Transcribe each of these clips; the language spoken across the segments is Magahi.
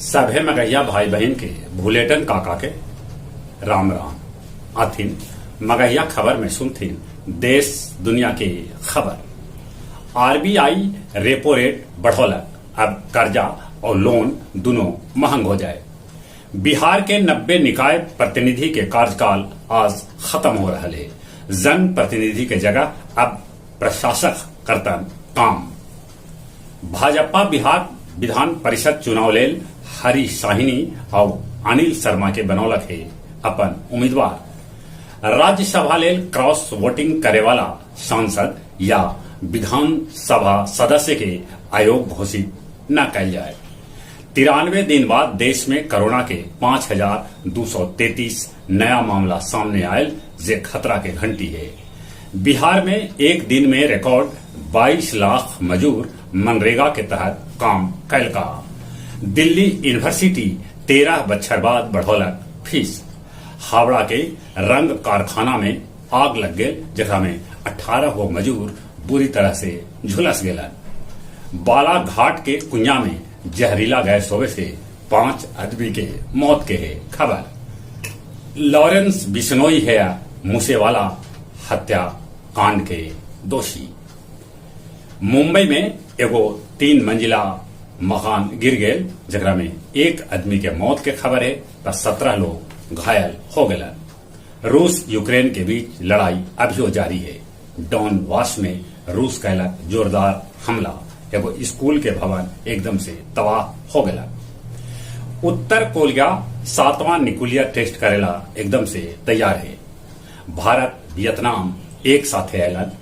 सभे मगहिया भाई बहिन के भुलेटन काका के राम राम। आथिन मगहिया खबर में सुनथिन देश दुनिया के खबर। आरबीआई रेपो रेट बढ़ौलक, अब कर्जा और लोन दुनो महंग हो जाए। बिहार के 90 निकाय प्रतिनिधि के कार्यकाल आज खत्म हो रहल हे। जन प्रतिनिधि के जगह अब प्रशासक करतन काम। भाजपा बिहार विधान परिषद चुनाव लेल हरि साहिनी और अनिल शर्मा के बनौलक हे अपन उम्मीदवार। राज्यसभा लेल क्रॉस वोटिंग करे वाला सांसद या विधानसभा सदस्य के अयोग्य घोषित न कैल जाए। 93 दिन बाद देश में कोरोना के 5,233 नया मामला सामने आयल, जे खतरा के घंटी है। बिहार में एक दिन में रिकॉर्ड 22 लाख मजूर मनरेगा के तहत काम कैलका। दिल्ली यूनिवर्सिटी 13 बच्छर बाद बढ़ौलक फीस। हावड़ा के रंग कारखाना में आग लग गेल, जेकरा में 18 गो मजूर बुरी तरह से झुलस गेलन। बालाघाट के कुइयां में जहरीला गैस होवे से 5 आदमी के मौत के है खबर। लॉरेंस बिश्नोई है मूसेवाला हत्या कांड के दोषी। मुंबई में एगो 3 मंजिला मकान गिर गेल, जेकरा में एक आदमी के मौत के खबर है त 17 लोग घायल हो गेलन। रूस यूक्रेन के बीच लड़ाई अभियो जारी है। डॉनबास में रूस कैलक जोरदार हमला, एगो स्कूल के भवन एकदम से तबाह हो गया। उत्तर कोरिया 7वां न्यूक्लियर टेस्ट करेला एकदम से तैयार है। भारत वियतनाम एक साथे आयलन,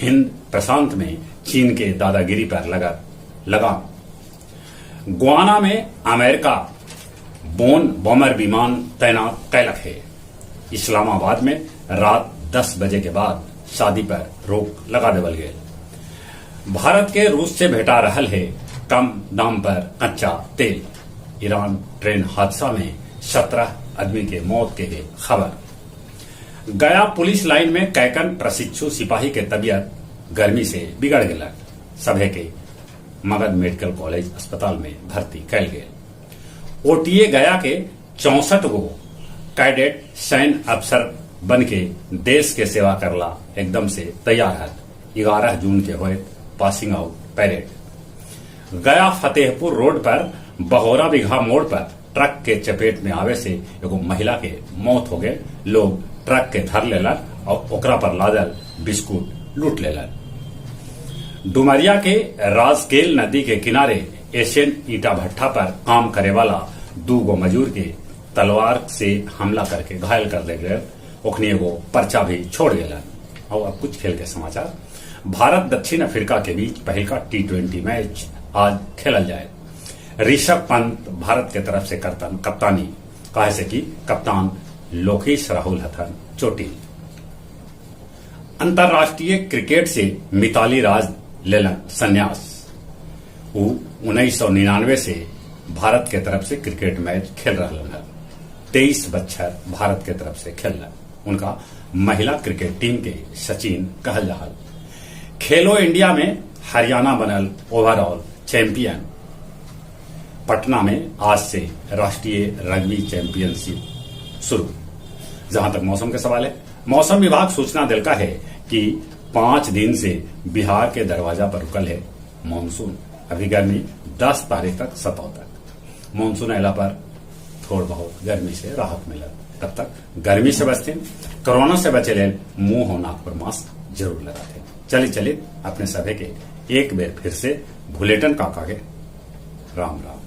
हिंद प्रशांत में चीन के दादागिरी पर लगा लगाम। गुआना में अमेरिका बोन बॉम्बर विमान तैनात कैलक है। इस्लामाबाद में रात 10 बजे के बाद शादी पर रोक लगा देवल गेल। भारत के रूस से भेटा रहल है कम दाम पर कच्चा तेल। ईरान ट्रेन हादसा में 17 आदमी के मौत के है खबर। गया पुलिस लाइन में कैकन प्रशिक्षु सिपाही के तबियत गर्मी से बिगड़ गेलक। सभे के मगध मेडिकल कॉलेज अस्पताल में भर्ती कैल गेल। ओटीए गया के 64 गो कैडेट सैन्य अफसर बन के देश के सेवा करला एकदम से तैयार है। 11 जून के होए passing out parade. Gaya Fatehpur road पर बहोरा बिघा मोड़ पर ट्रक के चपेट में आवे से एगो महिला के मौत हो गए। लोग ट्रक के धर लेलन और ओकरा पर लादल बिस्कुट लूट लेलन। डुमरिया के राजकेल नदी के किनारे एशियन ईटा भट्ठा पर काम करे वाला 2 गो मजूर के तलवार से हमला करके घायल कर दे गए। ओखनी एगो पर्चा भी छोड़ गेलन। और अब कुछ खेल के समाचार। भारत दक्षिण अफ्रीका के बीच पहला T20 match आज खेलल जाए। ऋषभ पंत भारत के तरफ से करतन कप्तानी, काहे से कि कप्तान लोकेश राहुल हथन चोटिल। अंतर्राष्ट्रीय क्रिकेट से मिताली राज लेलन संन्यास। वो 1999 से भारत के तरफ से क्रिकेट मैच खेल रहा है। 23 बच्छर भारत के तरफ से खेलन। उनका महिला क्रिकेट टीम के सचिन कहल जाहल। खेलो इंडिया में हरियाणा बनल ओवरऑल चैंपियन। पटना में आज से राष्ट्रीय रग्बी चैंपियनशिप शुरू। जहां तक मौसम के सवाल है, मौसम विभाग सूचना दिलका है कि 5 दिन से बिहार के दरवाजा पर रुकल है मानसून। अभी गर्मी 10 तारीख तक सताव तक। मानसून अला पर थोड़ बहुत गर्मी से राहत मिलत। तब तक गर्मी से बचते, कोरोना से बचे लेल मुंह और नाक पर मास्क जरूर लगाते। चलिए चलिए अपने सभी के एक बेर फिर से भुलेटन काका के राम राम।